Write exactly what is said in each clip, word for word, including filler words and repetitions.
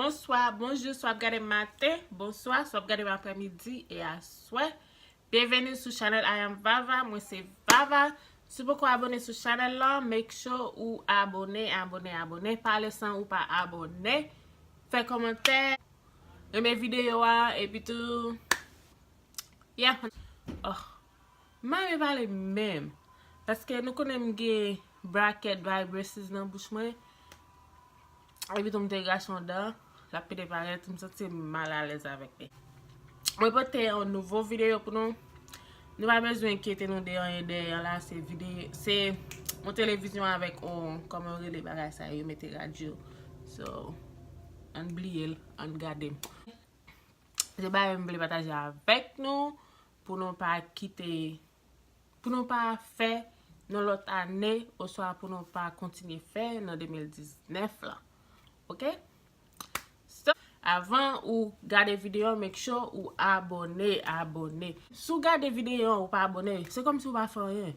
Bonswa, bonjou, swa w ap gade maten, bonswa, swa w ap gade m aprèmidi e aswè. Byenveni sou chanèl I Am Vava, mwen se Vava. Si w poko abòne sou chanèl lan, make sure ou abòne, abòne, abòne. Pale san ou pa abòne. Fè kòmantè, renmen videyo a, epi tou, yeah. Oh. M pa renmen pale menm. Paske nou konnen m gen bracket vibrations nan bouch mwen. Epi tou m te gason dan, l ap pete parèt, m santi m mal alèz avèk li. Mwen pote yon nouvo videyo pou nou. Nou pa bezwen enkyete nou de anyen dèyè la, se videyo, se yon televizyon avèk yon, kòman yo rele bagay sa yo, yo mete radyo. So, ann bliye l, ann gade m. Se bagay m vle pataje avèk nou, pou nou pa kite, pou nou pa fè nan lòt ane, oswa pou nou pa kontinye fè nan de mil diznèf la. Oke? So, avan ou gade videyo, make sure ou abòne, abòne. Si w gade videyo, ou pa abòne, se kòmsi ou pa fè anyen.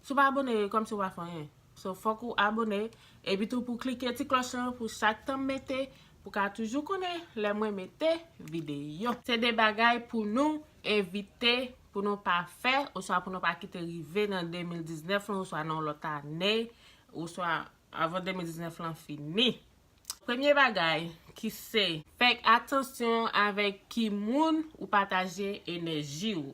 Si w pa abòne, e kòmsi w pa fè anyen. So, fòk ou abòne, epi tou pou klike ti klòch lan pou chak tan m mete, pou ka toujou konnen lè mwen mete videyo. Se de bagay pou nou evite, pou nou pa fè, oswa pou nou pa kite rive nan de mil diznèf lan, oswa nan lòt ane, oswa avan de mil diznèf lan fini. Premye bagay ki se, fè atansyon avèk ki moun ou pataje enèji w.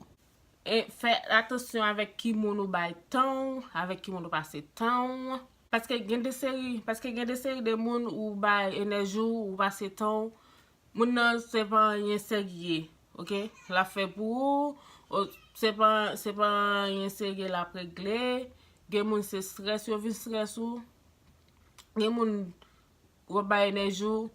E fè atansyon avèk ki moun ou bay tan w, avèk ki moun ou pase tan w. Paske gen de seri, paske gen de seri de moun ou bay enèji w, ou pase tan w. Moun nan se pa anyen serye, oke? L ap fè pou ou, o, se pa, se pa anyen serye l ap regle. Gen moun se strès yo vin strès ou. Gen moun w ap bay enèji w,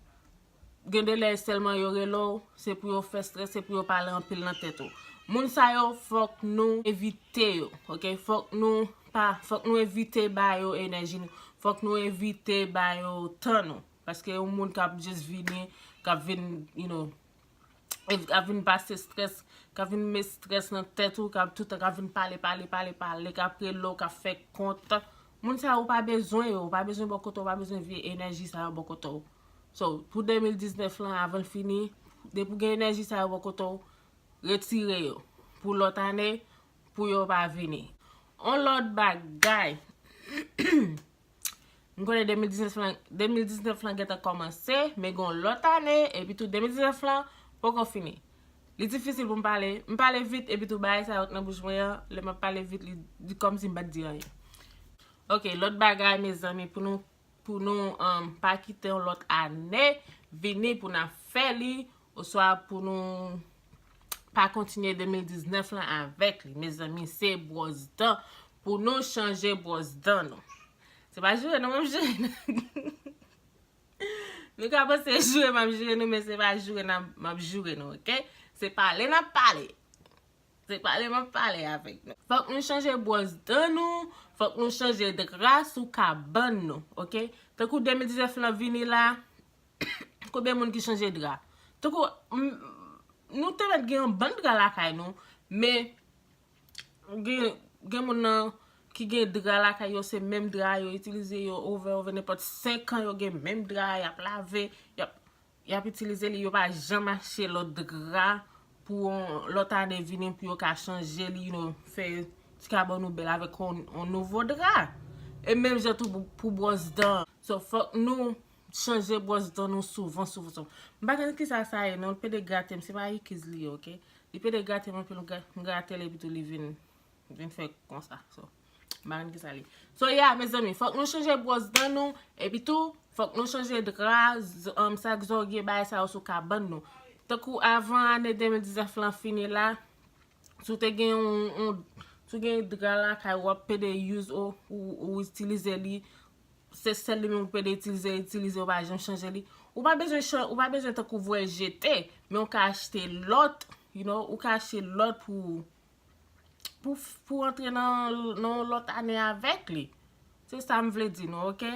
gen de lè sèlman yo rele w, se pou yo fè strès, se pou yo pale anpil nan tèt ou. Moun sa yo, fòk nou evite yo, oke? Fòk nou pa, fòk nou evite ba yo enèji nou. Fòk nou evite ba yo tan nou. Paske yon moun k ap jis vini, k ap vin, you know, e k ap vin pase strès, k ap vin met strès nan tèt ou, k ap toutan, k ap vin pale, pale, pale, pale, k ap rele w, k ap fè kont. Moun sa yo, ou pa bezwen yo, ou pa bezwen bò kote w, ou pa bezwen vye enèji sa yo bò kote w. So, pou de mil diznèf lan, avan l fini, depi w gen enèji sa yo bò kote w, retire yo. Pou lòt ane, pou yo pa vini. On lòt bagay. M konnen de mil diznèf lan, de mil diznèf lan gentan kòmanse, men gen yon lòt ane, epi tou de mil diznèf lan poko fini. Li difisil pou m pale. M pale vit, epi tou bagay sa yo k nan bouch mwen an, lè m ap pale vit, li, li kòmsi m pa t di anyen. Oke, lòt bagay, mezanmi, pou nou, pou nou, um, pa kite yon lòt ane vini pou n ap fè li, oswa pou nou pa kontinye de mil diznèf lan avèk li. Mezanmi, se bwòs dan. Pou nou chanje bwòs dan nou. Se pa joure nou m ap joure nou. Nou ka panse joure m ap joure nou, men se pa joure n ap, m ap joure nou, oke? Se pale n ap pale. Se pale m ap pale avèk nou. Fòk nou chanje bwòs dan nou, fòk nou chanje dra sou kabann nou, oke? Tankou de mil diznèf lan vini la, konbyen moun ki chanje dra? Tankou, m, nou te mèt gen yon bann dra lakay nou, men gen, gen moun nan ki gen dra lakay yo, se menm dra yo itilize yo over, over, nenpòt senk an yo gen menm dra, y ap lave, y ap, y ap itilize li, yo pa janm achte lòt dra pou yon lòt ane vini pou yo ka chanje li, you know, fè ti kabann nou bèl avèk yon, yon nouvo dra. E menm jan tou pou, pou bwòs dan. So, fòk nou chanje bwòs dan nou souvan, souvan, souvan. M pa konn kisa sa ye, non, l pede grate m, se pa ikiz li ye, oke? Li pede grate m anpil, m gra-, m grate l epi tou li vin, vin fè konsa. So, m pa konn kisa li ye. So, yeah, mezanmi, fòk nou chanje bwòs dan nou, epi tou, fòk nou chanje dra, z-, um, sak zòrye, bagay sa yo sou kabann nou. Tankou avan ane de mil diznèf lan fini la, si w te gen yon, yon, si w gen dra lakay ou, w ap pede use ou, ou, ou itilize li, se sèl li menm ou pede itilize, itilize, ou pa janm chanje li. Ou pa bezwen chan-, ou pa bezwen tankou voye jete, men ou ka achte lòt, you know, ou ka achte lòt pou, pou, pou antre nan, nan yon lòt ane avèk li. Se sa m vle di nou, oke?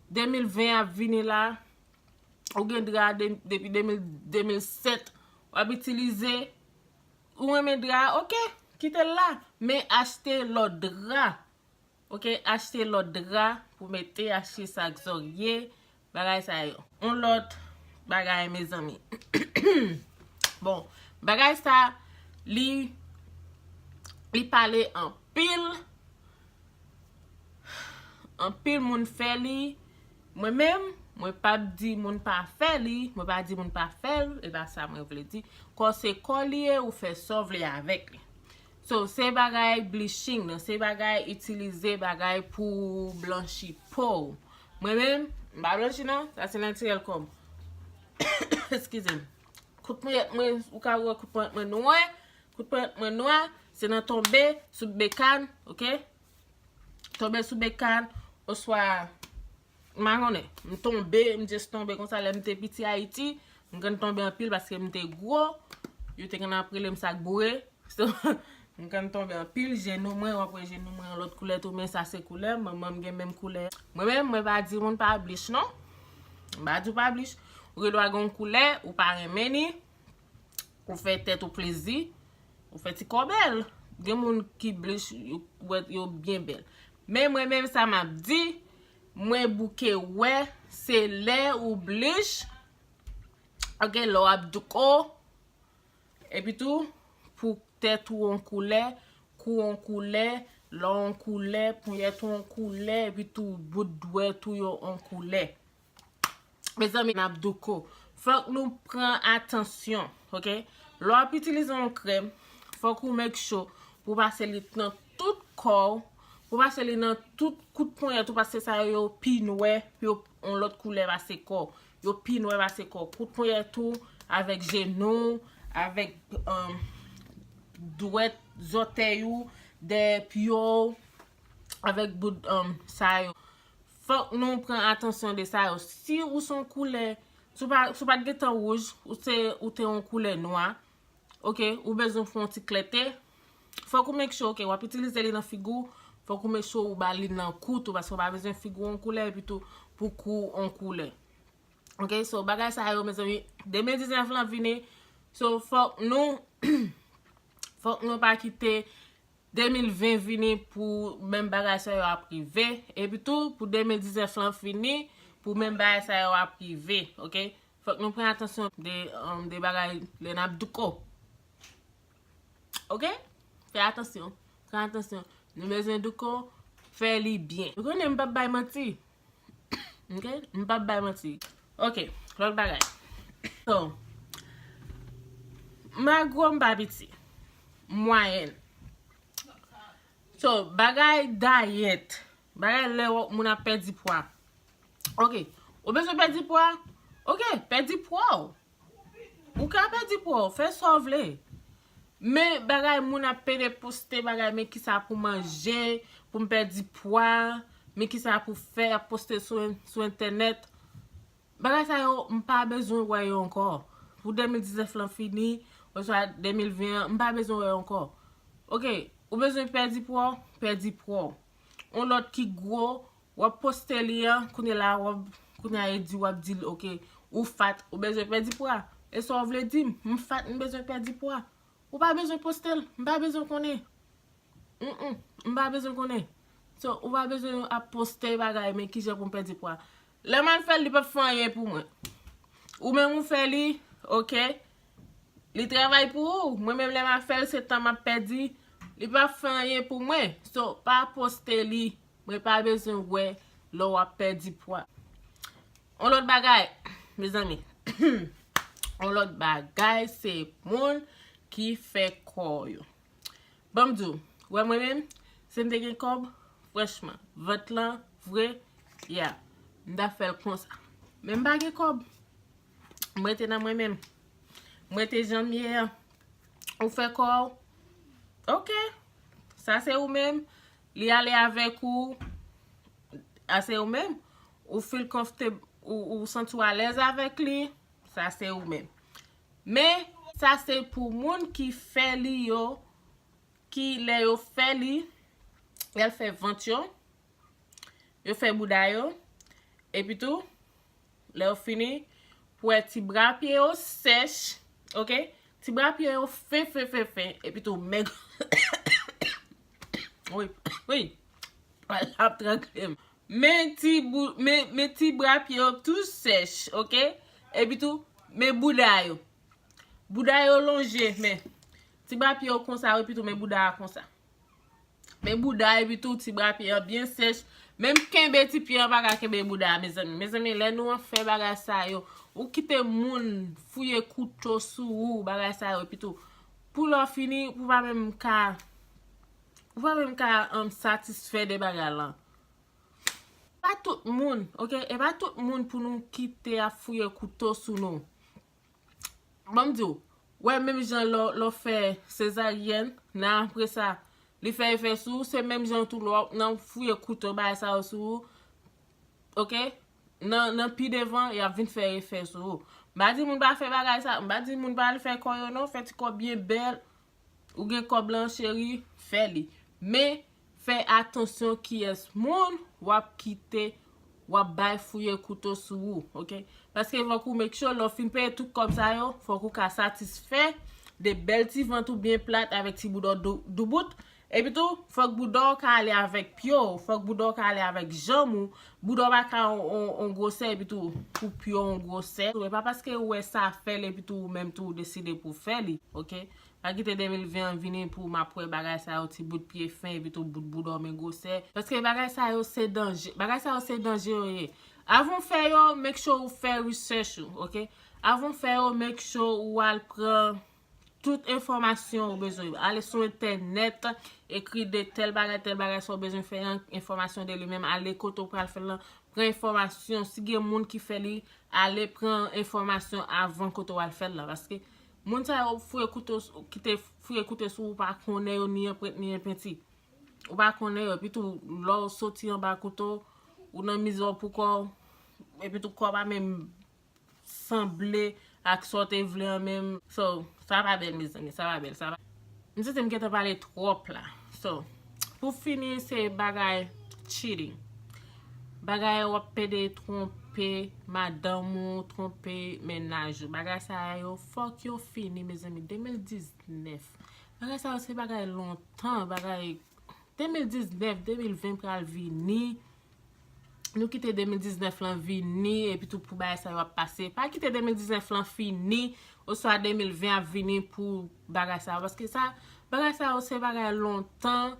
De mil ven ap vini la, ou gen dra de, depi de mil, de mil sèt, w ap itilize, ou renmen dra, oke, kite l la, men achte lòt dra. Oke, achte lòt dra pou mete, achte sak zòrye, bagay sa yo. On lòt bagay, mezanmi. Bon, bagay sa, li, li pale anpil. Anpil moun fè li. Mwen menm, mwen p ap di moun pa fè li, mwen pa di moun pa fè l, e pa sa mwen vle di. Kò se kò li ye, ou fè sa w vle avèk li. So, se bagay bleaching nan, se bagay itilize bagay pou blanchi po w. Mwen menm, m pa blanchi non, sa se natirèl kò m. Eskize m. Kout ponyèt mwen, ou ka wè kout ponyèt mwen nwè, kout ponyèt mwen nwè, se nan tonbe sou bekàn, oke? Tonbe sou bekàn, oswa, m pa konnen, m tonbe, m just tonbe konsa, lè m te piti Ayiti, m konn tonbe anpil paske m te gwo, yo te konn ap rele m sak boure. So, m konn tonbe anpil, jenou mwen, w ap wè jenou mwen yon lòt koulè tou, men sa se koulè, manman m gen menm koulè. Mwen menm, mwen pa di moun pa blich non. M pa di w pa blich. Ou gen dwa gen yon koulè, ou pa renmen li, ou fè tèt ou plezi, ou fè ti kò bèl. Gen moun ki blich, yo, yo byen bèl. Men mwen menm sa m ap di, mwen bouke wè, se lè ou blich, oke, lè w ap douko, epi tou, pou tèt ou yon koulè, kou yon koulè, lè w yon koulè, ponyèt ou yon koulè, epi tou bout dwèt ou yo yon koulè. Mezanmi, n ap douko. Fòk nou pran atansyon, oke? Lè w ap itilize yon krèm, fòk ou make sure pou pase li nan tout kò w, pou pase li nan tout kout ponyèt ou, paske sa yo pi nwè, yo yon lòt koulè pase kò w. Yo pi nwè pase kò w. Kout ponyèt ou, avèk jenou w, avèk, um, dwèt zòtèy ou, dèyè pye w, avèk bout, um, sa yo. Fòk nou pran atansyon de sa yo. Si ou se yon koulè, si w pa, si w pa t gentan wouj, ou se, ou te yon koulè nwa, oke, ou bezwen fè yon ti klète, fòk ou make sure, oke, w ap itilize li nan figi w, fòk ou make sure ou ba li nan kou tou, paske w pa bezwen figi w yon koulè, epi tou pou kou w yon koulè. Oke, so bagay sa yo, mezanmi, de mil diznèf lan vini, so fòk nou, fòk nou pa kite de mil ven vini pou menm bagay sa yo ap rive. Epi tou, pou de mil diznèf lan fini, pou menm bagay sa yo ap rive, oke? Fòk nou pran atansyon de, um, de bagay lè n ap douko. Oke? Fè atansyon. Pran atansyon. Nou bezwen douko, fè li byen. Ou konnen m p ap bay manti. Oke? M p ap bay manti. Oke, lòt bagay. So, m pa gwo, m pa piti. Mwayèn. So, bagay dayèt. Bagay lè w, moun ap pèdi pwa. Oke. Ou bezwen pèdi pwa? Oke, pèdi pwa w. Ou ka pèdi pwa w, fè sa w vle. Men bagay moun ap pede poste bagay, men kisa pou manje, pou m pèdi pwa, men kisa pou fè, ap poste sou, sou entènèt. Bagay sa yo, m pa bezwen wè yo ankò. Pou de mil diznèf lan fini, oswa de mil ven an, m pa bezwen wè yo ankò. Oke, ou bezwen pèdi pwa w, pèdi pwa w. Yon lòt ki gwo, w ap poste li an, kounye la, w ap, kounye a, e di, w ap di l, oke, ou fat, ou bezwen pèdi pwa. E sa w vle di m, m fat, m bezwen pèdi pwa. Ou pa bezwen poste l, m pa bezwen konnen. Mm, mm, m pa bezwen konnen. So, ou pa bezwen ap poste bagay, men kijan pou m pèdi pwa. Lè m al fè l, li p ap fè anyen pou mwen. Ou menm ou fè li, oke. Li travay pou ou. Mwen menm lè m ap fè l, se tan m ap pèdi. Li p ap fè anyen pou mwen. So, pa poste li. Mwen pa bezwen wè lè w ap pèdi pwa. On lòt bagay, mezanmi. On lòt bagay, se moun ki fè kò yo. Ban m di w, wè mwen menm, si m te gen kòb, franchman, vant lan, vre, ya, m ta fè l konsa. Men m pa gen kòb. M rete nan mwen menm. M rete jan m ye an. Ou fè kò w. Oke. Sa se ou menm. Li ale avèk ou. A se ou menm. Ou feel comfortable, ou, ou santi w alèz avèk li. Sa se ou menm. Men, sa se pou moun ki fè li yo, ki lè yo fè li, y al fè vant yo, yo fè bouda yo, epi tou, lè yo fini, pou wè ti bra pye yo sèch, oke? Ti bra pye yo fen, fen, fen, fen, epi tou mèg. Wi, wi. L ap trangle m. Men ti bou-, men, men ti bra pye yo tou sèch, oke? Epi tou, men bouda yo. Bouda yo lonje, men ti bra pye yo konsa, epi tou, men bouda a konsa. Men bouda, epi tou, ti bra pye yo byen sèch. Menm kenbe ti pye an pa ka kenbe bouda a, mezanmi. Mezanmi, lè nou an fè bagay sa yo, ou kite moun fouye kouto sou ou, bagay sa yo, epi tou, pou lè w fini, ou pa menm ka, ou pa menm ka um, satisfè de bagay lan. Pa tout moun, ok? E pa tout moun pou nou kite ap fouye kouto sou nou. Ban m di w, wè menm jan lè w fè sezaryèn, nan apre sa, li fè efè sou ou, se menm jan tou lè w nan fouye kouto bagay sa yo sou ou, ok? Nan, nan pi devan, y ap vin fè efè sou ou. M pa di moun pa fè bagay sa, m pa di moun pa al fè kò yo non, fè ti kò byen bèl, ou gen kòb lan cheri, fè li. Men, fè atansyon kiyès moun w ap kite, w ap bay fouye kouto sou ou, ok? Paske fòk ou make sure lè w fin peye tout kòb sa yo, fòk ou ka satisfè de bèl ti vant ou byen plat avèk ti bouda w dou- doubout. Epi tou, fòk bouda w ka ale avèk pye w, fòk bouda w ka ale avèk janm ou, bouda w pa ka on, on, on gwosè epi tou pou pye w on gwosè. E pa paske ou wè sa fè l epi tou ou menm tou ou deside pou w fè li, ok? Pa kite de mil ven an vini pou m ap wè bagay sa yo ti bout pye fen epi tou bout bouda w men gwosè. Paske bagay sa yo se danje. Bagay sa yo se danje yo ye. Avan w fè yo, make sure ou fè research ou, ok? Avan w fè yo, make sure ou al pran tout enfòmasyon ou bezwen. Ale sou entènèt, ekri de tèl bagay, tèl bagay sa w bezwen fè an, enfòmasyon de li menm, ale kote w pral fè l lan, pran enfòmasyon. Si gen moun ki fè li, ale pran enfòmasyon avan kote w al fè l lan. Paske moun sa yo fouye kouto, kite fouye kouto sou ou, ou pa konnen yo ni anprent ni anpenti. Ou pa konnen yo. Epi tou, lè w soti anba kouto, ou nan mizè w pou kò w, epi tou kò w pa menm sanble ak sa w te vle an menm. So, sa pa bèl, mezanmi, sa pa bèl, sa pa. M santi m gentan pale twòp la. So, pou fini, se bagay cheating. Bagay w ap pede twonpe madanm ou, twonpe mennaj ou. Bagay sa yo, fòk yo fini, mezanmi. De mil diznèf. Bagay sa yo, se bagay lontan, bagay de mil diznèf, de mil ven pral vini. Nou kite de mil diznèf lan vini, epi tou pou bagay sa yo ap pase. Pa kite de mil diznèf lan fini, oswa de mil ven ap vini pou bagay sa yo. Paske sa, bagay sa yo se bagay lontan,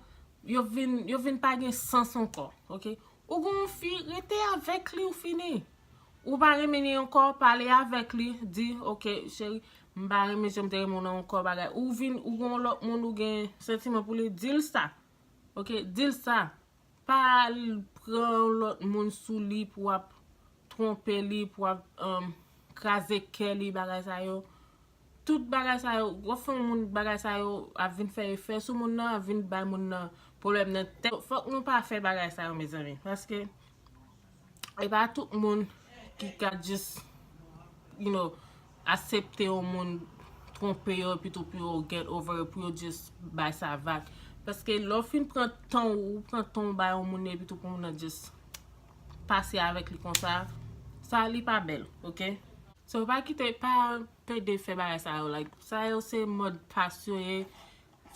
yo vin, yo vin pa gen sans ankò, ok? Ou gen yon fi, rete avèk li, ou fini. Ou pa renmen li ankò, pale avèk li, di, ok, cheri, m pa renmen jan m te renmen w nan ankò, bagay. Ou vin, ou gen yon lòt moun, ou gen santiman pou li, di l sa. Ok, di l sa. Pa al pran yon lòt moun sou li pou w ap twonpe li, pou w ap um, kraze kè li, bagay sa yo. Tout bagay sa yo, w ap fè yon moun bagay sa yo ap vin fè efè sou moun nan, ap vin bay moun nan pwoblèm nan tèt. Fòk nou pa fè bagay sa yo, mezanmi. Paske e pa tout moun ki ka just, you know, aksepte yon moun twonpe yo, epi tou pou yo get over, pou yo just bay sa vag. Paske lè w fin pran tan w, ou pran tan w bay yon moun, epi tou pou moun nan just pase avèk li konsa, sa li pa bèl, ok? So, pa kite, pa pede fè bagay sa yo, like, sa yo se mòd pas yo ye.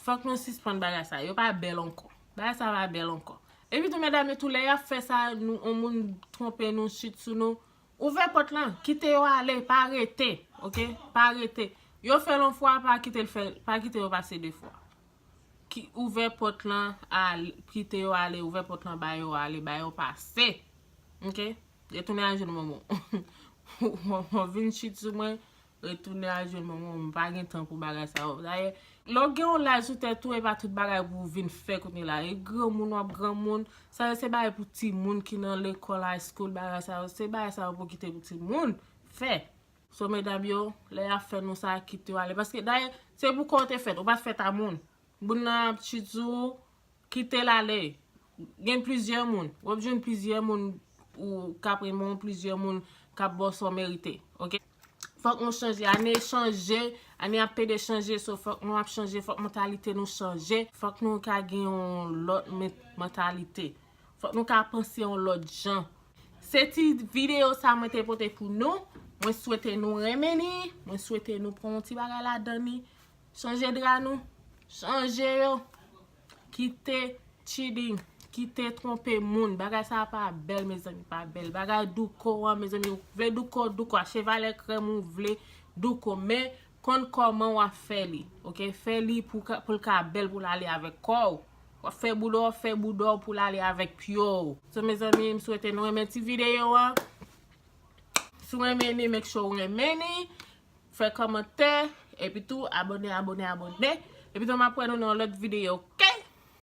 Fòk nou sispann bagay sa yo, yo pa bèl ankò. Bagay sa pa bèl ankò. Epi tou, medam yo tou, lè y ap fè sa, nou, yon moun twonpe nou, chit sou nou, ouvè pòt lan, kite yo ale, pa rete, ok? Pa rete. Yo fè l yon fwa, pa kite l fè, pa kite yo pase de fwa. Ki, ouvè pòt lan, al, kite yo ale, ouvè pòt lan, ba yo ale, ba yo pase. Ok? Retounen a jenou manman w. Manman w vin chit sou mwen, retounen a jenou manman w, m pa gen tan pou bagay sa yo. Dayè, lè w gen yon laj sou tèt ou, e pa tout bagay pou w vin fè kounye la. E granmoun w ap granmoun, sa yo se bagay pou timoun ki nan lekòl, high school, bagay sa yo. Se bagay sa yo pou kite pou timoun fè. So, medam yo, lè y ap fè nou sa, kite yo ale. Paske, dayè, se pou kò w te fèt, ou pa t fèt a moun. Moun nan ap chit sou ou, kite l ale. Gen plizyè moun. W ap jwenn plizyè moun ou k ap renmen w, plizyè moun k ap ba w sa w merite. Ok? Fòk nou chanje. Ane chanje, ane ap pede chanje, so fòk nou ap chanje, fòk mantalite nou chanje, fòk nou ka gen yon lòt men- mantalite. Fòk nou ka panse yon lòt jan. Se ti videyo sa mwen te pote pou nou. Mwen swete nou renmen li. Mwen swete nou pran yon ti bagay ladan li. Chanje dra nou. Chanje yo. Kite cheating. kite twonpe moun. Bagay sa pa bèl, mezanmi, pa bèl. Bagay douko an, mezanmi, ou vle douko, douko. Achte valè krèm ou vle, douko. Men konn kòman w ap fè li, oke? Fè li pou ka, pou l ka bèl, pou l ale avèk kò w. W ap fè bouda w, fè bouda w pou l ale avèk pye w. So, mezanmi, m swete nou renmen ti videyo an. Si w renmen li, make sure w renmen li. Fè kòmantè, epi tou abòne, abòne, abòne. Epi tou m ap wè nou nan yon lòt videyo.